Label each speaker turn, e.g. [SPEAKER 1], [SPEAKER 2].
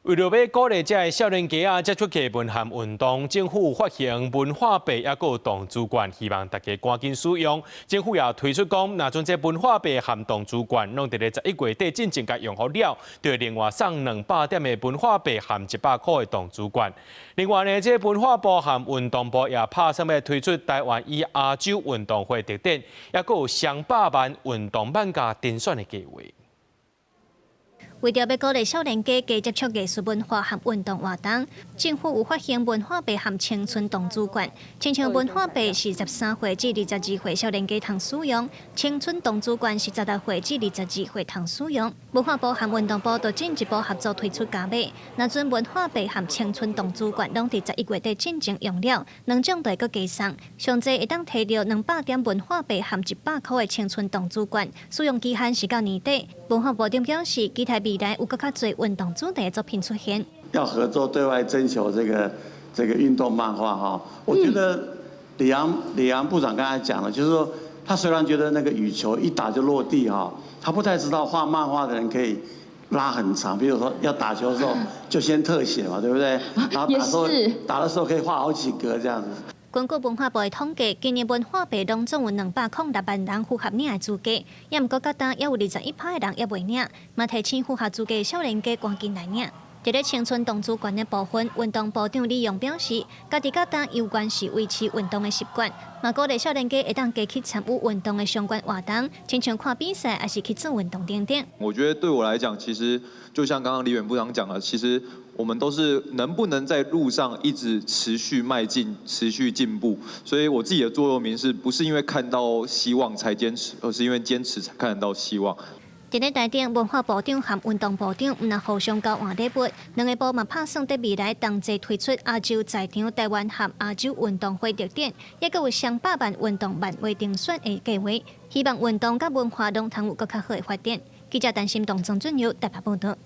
[SPEAKER 1] 為著欲鼓勵這个少年家仔接觸藝文和運動，政府發行文化幣，抑閣有動滋券，希望大家趕緊使用。政府也推出講，若將這文化幣和動滋券攏佇咧11月底進前共用予了，就會另外送200點的文化幣和100箍的動滋券。另外呢，這文化部和運動部也拍算欲推出台灣與亞洲運動會特展，抑閣有雙百萬運動漫畫甄選的計劃。
[SPEAKER 2] 為著欲鼓勵少年家加接觸藝術文化和運動活動，政府有發行文化幣和青春動滋券。親像文化幣是13歲至22歲少年家通使用，青春動滋券是16歲至22歲通使用。文化部和運動部都進一步合作推出加碼，若將文化幣和青春動滋券攏佇11月底進前用了，兩種就會閣加送。上濟會當提著200點文化幣和100箍的青春動滋券，使用期限是到年底。文化部長表示，期待未來有閣較濟運動主題的作品出現。
[SPEAKER 3] 要合作對外徵求這個運動漫畫哈，我覺得李陽部長剛才講了，就是說他雖然覺得那個羽球一打就落地哈，他不太知道畫漫畫的人可以拉很長，比如說要打球的時候就先特寫嘛，對不對？然後打的時候可以畫好幾格這樣子。
[SPEAKER 2] 根據文化部的統計，今年文化幣攏總有206萬人符合領的資格，也毋過到今猶有21%的人猶未領，嘛提醒符合資格的少年家趕緊來領。佇咧青春動滋券的部分，運動部長李勇表示，家己到今猶原是維持運動的習慣，嘛鼓勵少年家會當加去參與運動的相關活動，親像看比賽，抑是去做運動等等。
[SPEAKER 4] 我覺得對我來講，其實就像剛剛李遠部長講的，其實我們都是能不能在路上一直持續邁進、持續進步。所以我自己的座右銘是不是因為看到希望才堅持，而是因為堅持才看得到希望。
[SPEAKER 2] 佇咧台頂，文化部長和運動部長毋但互相交換禮物，兩个部嘛拍算佇未來同齊推出亞洲在場台灣和亞洲運動會特展，抑閣有雙百萬運動漫畫甄選的計劃，希望運動佮文化攏通有閣較好的發展。記者陳心動、曾俊友台北報導。